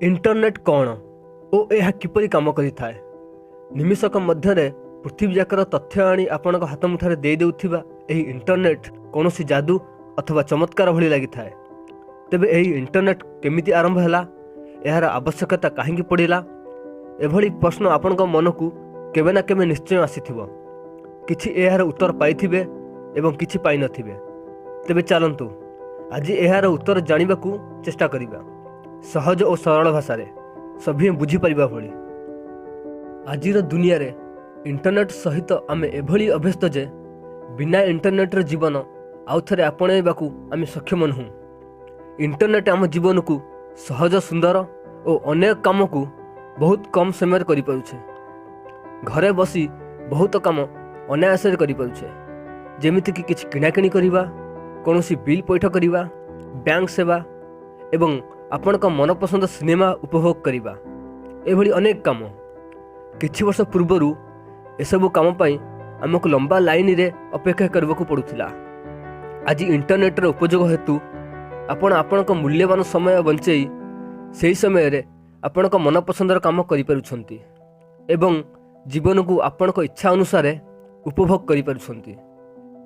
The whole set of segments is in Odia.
ଇଣ୍ଟରନେଟ୍ କ'ଣ ଓ ଏହା କିପରି କାମ କରିଥାଏ? ନିମିଷକ ମଧ୍ୟରେ ପୃଥିବୀ ଯାକର ତଥ୍ୟ ଆଣି ଆପଣଙ୍କ ହାତ ମୁଠାରେ ଦେଇଦେଉଥିବା ଏହି ଇଣ୍ଟରନେଟ୍ କୌଣସି ଯାଦୁ ଅଥବା ଚମତ୍କାର ଭଳି ଲାଗିଥାଏ। ତେବେ ଏହି ଇଣ୍ଟରନେଟ୍ କେମିତି ଆରମ୍ଭ ହେଲା? ଏହାର ଆବଶ୍ୟକତା କାହିଁକି ପଡ଼ିଲା? ଏଭଳି ପ୍ରଶ୍ନ ଆପଣଙ୍କ ମନକୁ କେବେ ନା କେବେ ନିଶ୍ଚୟ ଆସିଥିବ। କିଛି ଏହାର ଉତ୍ତର ପାଇଥିବେ ଏବଂ କିଛି ପାଇନଥିବେ। ତେବେ ଚାଲନ୍ତୁ, ଆଜି ଏହାର ଉତ୍ତର ଜାଣିବାକୁ ଚେଷ୍ଟା କରିବା, ସହଜ ଓ ସରଳ ଭାଷାରେ, ସଭିଏଁ ବୁଝିପାରିବା ଭଳି। ଆଜିର ଦୁନିଆରେ ଇଣ୍ଟରନେଟ୍ ସହିତ ଆମେ ଏଭଳି ଅଭ୍ୟସ୍ତ ଯେ ବିନା ଇଣ୍ଟରନେଟ୍ର ଜୀବନ ଆଉ ଥରେ ଆପଣେଇବାକୁ ଆମେ ସକ୍ଷମ ନୁହଁ। ଇଣ୍ଟରନେଟ୍ ଆମ ଜୀବନକୁ ସହଜ, ସୁନ୍ଦର ଓ ଅନେକ କାମକୁ ବହୁତ କମ୍ ସମୟରେ କରିପାରୁଛେ। ଘରେ ବସି ବହୁତ କାମ ଅନାୟାସରେ କରିପାରୁଛେ, ଯେମିତିକି କିଛି କିଣାକିଣି କରିବା, କୌଣସି ବିଲ୍ ପଇଠ କରିବା, ବ୍ୟାଙ୍କ ସେବା ଏବଂ ଆପଣଙ୍କ ମନପସନ୍ଦ ସିନେମା ଉପଭୋଗ କରିବା, ଏଭଳି ଅନେକ କାମ। କିଛି ବର୍ଷ ପୂର୍ବରୁ ଏସବୁ କାମ ପାଇଁ ଆମକୁ ଲମ୍ବା ଲାଇନରେ ଅପେକ୍ଷା କରିବାକୁ ପଡ଼ୁଥିଲା। ଆଜି ଇଣ୍ଟରନେଟ୍ର ଉପଯୋଗ ହେତୁ ଆପଣ ଆପଣଙ୍କ ମୂଲ୍ୟବାନ ସମୟ ବଞ୍ଚେଇ ସେହି ସମୟରେ ଆପଣଙ୍କ ମନପସନ୍ଦର କାମ କରିପାରୁଛନ୍ତି ଏବଂ ଜୀବନକୁ ଆପଣଙ୍କ ଇଚ୍ଛା ଅନୁସାରେ ଉପଭୋଗ କରିପାରୁଛନ୍ତି।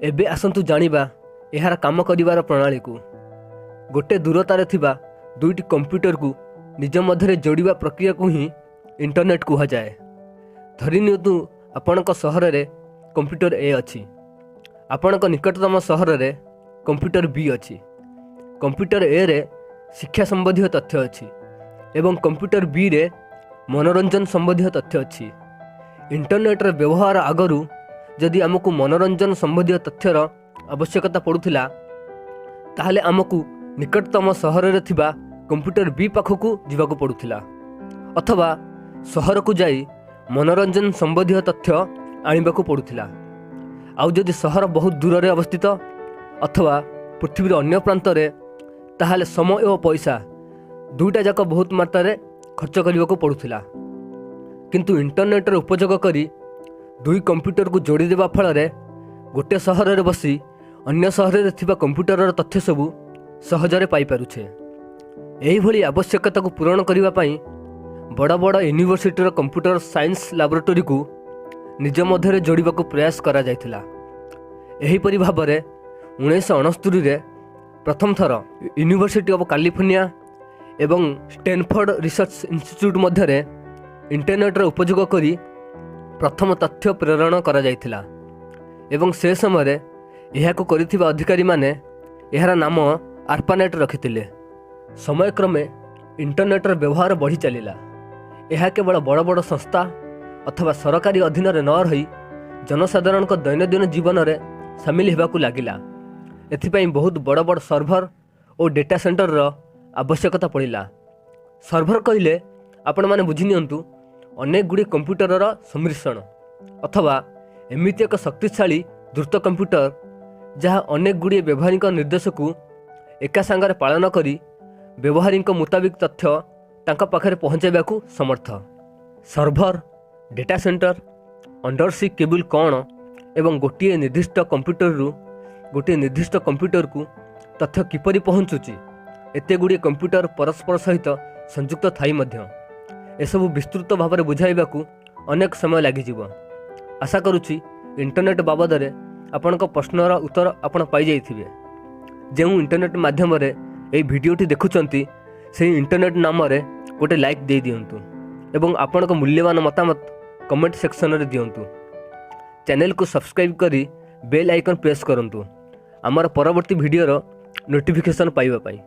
ଏବେ ଆସନ୍ତୁ ଜାଣିବା ଏହାର କାମ କରିବାର ପ୍ରଣାଳୀକୁ। ଗୋଟେ ଦୂରତାରେ ଥିବା ଦୁଇଟି କମ୍ପ୍ୟୁଟରକୁ ନିଜ ମଧ୍ୟରେ ଯୋଡ଼ିବା ପ୍ରକ୍ରିୟାକୁ ହିଁ ଇଣ୍ଟରନେଟ୍ କୁହାଯାଏ। ଧରି ନିଅନ୍ତୁ, ଆପଣଙ୍କ ସହରରେ କମ୍ପ୍ୟୁଟର ଏ ଅଛି, ଆପଣଙ୍କ ନିକଟତମ ସହରରେ କମ୍ପ୍ୟୁଟର ବି ଅଛି। କମ୍ପ୍ୟୁଟର ଏରେ ଶିକ୍ଷା ସମ୍ବନ୍ଧୀୟ ତଥ୍ୟ ଅଛି ଏବଂ କମ୍ପ୍ୟୁଟର ବିରେ ମନୋରଞ୍ଜନ ସମ୍ବନ୍ଧୀୟ ତଥ୍ୟ ଅଛି। ଇଣ୍ଟରନେଟ୍ର ବ୍ୟବହାର ଆଗରୁ ଯଦି ଆମକୁ ମନୋରଞ୍ଜନ ସମ୍ବନ୍ଧୀୟ ତଥ୍ୟର ଆବଶ୍ୟକତା ପଡ଼ୁଥିଲା, ତାହେଲେ ଆମକୁ ନିକଟତମ ସହରରେ ଥିବା କମ୍ପ୍ୟୁଟର ବି ପାଖକୁ ଯିବାକୁ ପଡ଼ୁଥିଲା ଅଥବା ସହରକୁ ଯାଇ ମନୋରଞ୍ଜନ ସମ୍ବନ୍ଧୀୟ ତଥ୍ୟ ଆଣିବାକୁ ପଡ଼ୁଥିଲା। ଆଉ ଯଦି ସହର ବହୁତ ଦୂରରେ ଅବସ୍ଥିତ ଅଥବା ପୃଥିବୀର ଅନ୍ୟ ପ୍ରାନ୍ତରେ, ତାହେଲେ ସମୟ ଓ ପଇସା ଦୁଇଟା ଯାକ ବହୁତ ମାତ୍ରାରେ ଖର୍ଚ୍ଚ କରିବାକୁ ପଡ଼ୁଥିଲା। କିନ୍ତୁ ଇଣ୍ଟରନେଟ୍ର ଉପଯୋଗ କରି ଦୁଇ କମ୍ପ୍ୟୁଟରକୁ ଯୋଡ଼ି ଦେବା ଫଳରେ ଗୋଟେ ସହରରେ ବସି ଅନ୍ୟ ସହରରେ ଥିବା କମ୍ପ୍ୟୁଟରର ତଥ୍ୟ ସବୁ ସହଜରେ ପାଇପାରୁଛେ। ଏହିଭଳି ଆବଶ୍ୟକତାକୁ ପୂରଣ କରିବା ପାଇଁ ବଡ଼ ବଡ଼ ୟୁନିଭର୍ସିଟିର କମ୍ପ୍ୟୁଟର ସାଇନ୍ସ ଲାବୋରେଟୋରୀକୁ ନିଜ ମଧ୍ୟରେ ଯୋଡ଼ିବାକୁ ପ୍ରୟାସ କରାଯାଇଥିଲା। ଏହିପରି ଭାବରେ 1969ରେ ପ୍ରଥମ ଥର ୟୁନିଭର୍ସିଟି ଅଫ୍ କାଲିଫର୍ଣ୍ଣିଆ ଏବଂ ଷ୍ଟେନଫୋର୍ଡ ରିସର୍ଚ୍ଚ ଇନଷ୍ଟିଚ୍ୟୁଟ୍ ମଧ୍ୟରେ ଇଣ୍ଟରନେଟ୍ର ଉପଯୋଗ କରି ପ୍ରଥମ ତଥ୍ୟ ପ୍ରେରଣ କରାଯାଇଥିଲା ଏବଂ ସେ ସମୟରେ ଏହାକୁ କରିଥିବା ଅଧିକାରୀମାନେ ଏହାର ନାମ ଆର୍ପାନେଟ୍ ରଖିଥିଲେ। ସମୟକ୍ରମେ ଇଣ୍ଟରନେଟ୍ର ବ୍ୟବହାର ବଢ଼ି ଚାଲିଲା। ଏହା କେବଳ ବଡ଼ ବଡ଼ ସଂସ୍ଥା ଅଥବା ସରକାରୀ ଅଧୀନରେ ନ ରହି ଜନସାଧାରଣଙ୍କ ଦୈନନ୍ଦିନ ଜୀବନରେ ସାମିଲ ହେବାକୁ ଲାଗିଲା। ଏଥିପାଇଁ ବହୁତ ବଡ଼ ବଡ଼ ସର୍ଭର ଓ ଡେଟା ସେଣ୍ଟରର ଆବଶ୍ୟକତା ପଡ଼ିଲା। ସର୍ଭର କହିଲେ ଆପଣମାନେ ବୁଝି ନିଅନ୍ତୁ, ଅନେକ ଗୁଡ଼ିଏ କମ୍ପ୍ୟୁଟରର ସମ୍ମିଶ୍ରଣ ଅଥବା ଏମିତି ଏକ ଶକ୍ତିଶାଳୀ ଦ୍ରୁତ କମ୍ପ୍ୟୁଟର, ଯାହା ଅନେକ ଗୁଡ଼ିଏ ବ୍ୟବହାରୀଙ୍କ ନିର୍ଦ୍ଦେଶକୁ ଏକା ସାଙ୍ଗରେ ପାଳନ କରି ବ୍ୟବହାରୀଙ୍କ ମୁତାବିକ ତଥ୍ୟ ତାଙ୍କ ପାଖରେ ପହଞ୍ଚାଇବାକୁ ସମର୍ଥ। ସର୍ଭର, ଡେଟା ସେଣ୍ଟର, ଅଣ୍ଡରସି କେବୁଲ୍ କ'ଣ ଏବଂ ଗୋଟିଏ ନିର୍ଦ୍ଦିଷ୍ଟ କମ୍ପ୍ୟୁଟରରୁ ଗୋଟିଏ ନିର୍ଦ୍ଦିଷ୍ଟ କମ୍ପ୍ୟୁଟରକୁ ତଥ୍ୟ କିପରି ପହଞ୍ଚୁଛି, ଏତେ ଗୁଡ଼ିଏ କମ୍ପ୍ୟୁଟର ପରସ୍ପର ସହିତ ସଂଯୁକ୍ତ ଥାଇ ମଧ୍ୟ, ଏସବୁ ବିସ୍ତୃତ ଭାବରେ ବୁଝାଇବାକୁ ଅନେକ ସମୟ ଲାଗିଯିବ। ଆଶା କରୁଛି, ଇଣ୍ଟରନେଟ୍ ବାବଦରେ ଆପଣଙ୍କ ପ୍ରଶ୍ନର ଉତ୍ତର ଆପଣ ପାଇଯାଇଥିବେ। ଯେଉଁ ଇଣ୍ଟରନେଟ୍ ମାଧ୍ୟମରେ ଏହି ଭିଡ଼ିଓଟି ଦେଖୁଛନ୍ତି, ସେହି ଇଣ୍ଟରନେଟ୍ ନାମରେ ଗୋଟେ ଲାଇକ୍ ଦେଇଦିଅନ୍ତୁ ଏବଂ ଆପଣଙ୍କ ମୂଲ୍ୟବାନ ମତାମତ କମେଣ୍ଟ ସେକ୍ସନରେ ଦିଅନ୍ତୁ। ଚ୍ୟାନେଲକୁ ସବସ୍କ୍ରାଇବ୍ କରି ବେଲ୍ ଆଇକନ୍ ପ୍ରେସ୍ କରନ୍ତୁ ଆମର ପରବର୍ତ୍ତୀ ଭିଡ଼ିଓର ନୋଟିଫିକେସନ୍ ପାଇବା ପାଇଁ।